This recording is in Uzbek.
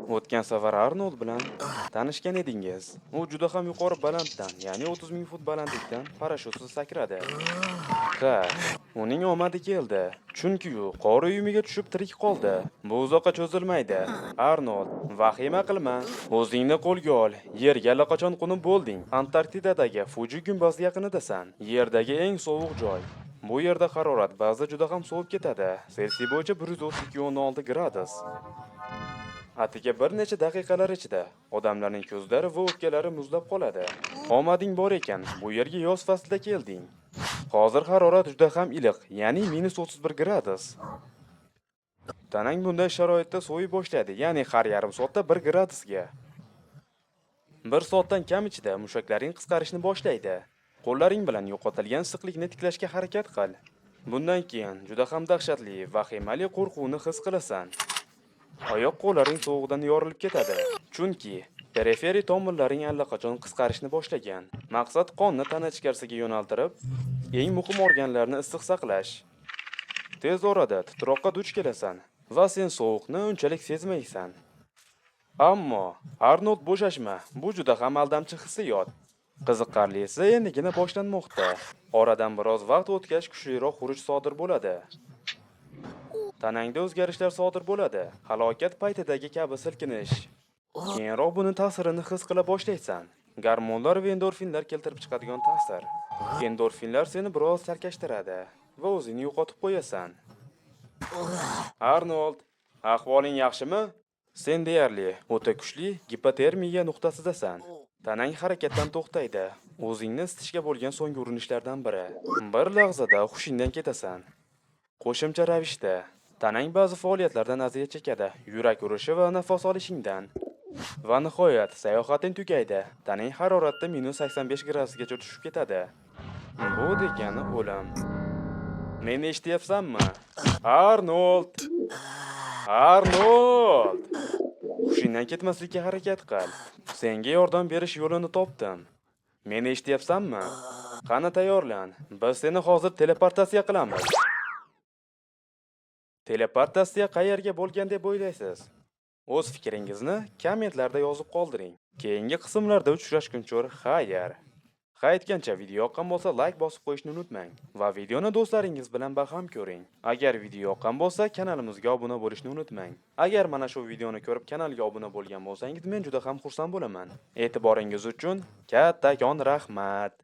O'tgan safar Arnold bilan tanishgan edingiz. U juda ham yuqori balanddan, ya'ni 30 ming fut balandlikdan parashyutsiz sakradi. Ha, uning omadi keldi. Chunki u qor uyumiga tushib tirik qoldi. Bu uzoqqa cho'zilmaydi. Arnold, vahima qilma. O'zingni qo'lga ol. Yerga allaqachon qo'nib bo'lding. Antarktidadagi Fuji gumbazi yaqinidasan. Yerdagi eng sovuq joy. Bu yerda harorat ba'zida juda ham sovib ketadi. Selsiy bo'yicha 132,6 gradus. Atigi bir necha daqiqalar ichida odamlarning ko'zlari va o'pkalari muzlab qoladi. Omading bor ekan, bu yerga yoz faslida kelding. Hozir harorat juda ham iliq, ya'ni -31 gradus. Tanang bunday sharoitda soviyb boshlaydi, ya'ni har yarim soatda 1 gradusga. Bir soatdan kam ichida mushaklaring qisqarishni boshlaydi. Qo'llaring bilan yo'qotilgan issiqlikni tiklashga harakat qil. Bundan keyin juda ham dahshatli, vahimali qo'rquvni his qilasan. Oyoq qo'llaring sovuqdan yorilib ketadi. Chunki periferiy tomirlaring allaqachon qisqarishni boshlagan. Maqsad qonni tana ichkarisiga yo'naltirib, eng muhim organlarni issiq saqlash. Tez orada titroqqa duch kelasan va sen sovuqni unchalik sezmaysan. Ammo Arnold, bo'shashma, bu juda ham aldamchi hissiyot. Qiziqarlisi endigina boshlanmoqda. Oradan biroz vaqt o'tgach kuchliroq xuruj sodir bo'ladi. Tanangda o'zgarishlar sodir bo'ladi. Halokat paytidagi kabi silkinish. Keyinroq buni ta'sirini his qila boshlaysan. Gormonlar va endorfinlar keltirib chiqadigan ta'sir. Endorfinlar seni biroz chalkashtiradi va o'zingni yo'qotib qo'yasan. Arnold, ahvoling yaxshimi? Sen deyarli o'ta kuchli gipotermiya nuqtasidasan. Tanang harakatdan to'xtaydi. O'zingni isitishga bo'lgan so'nggi urinishlardan biri. Bir lahzada hushingdan ketasan. Qo'shimcha ravishda tanang ba'zi faoliyatlardan aziyat chekadi, yurak urishi va nafas olishingdan. Va nihoyat sayohating tugaydi. Tanang harorati -85 gradusgacha tushib ketadi. Bu degani o'lim. Meni eshityapsanmi? Arnold! Arnold! Hushingdan ketmaslikka harakat qil. Senga yordam berish yo'lini topdim. Meni eshityapsanmi? Qani, tayyorlan. Biz seni hozir teleportatsiya qilamiz. Teleportatsiya qayerga bo'lgan deb o'ylaysiz? O'z fikringizni kommentlarda yozib qoldiring. Keyingi qismlarda uchrashguncha xayr. Ha, aytgancha, video yoqqan bo'lsa, layk bosib qo'yishni unutmang va videoni do'stlaringiz bilan baham ko'ring. Agar video yoqqan bo'lsa, kanalimizga obuna bo'lishni unutmang. Agar mana shu videoni ko'rib kanalga obuna bo'lgan bo'lsangiz, men juda ham xursand bo'laman. E'tiboringiz uchun kattakon rahmat.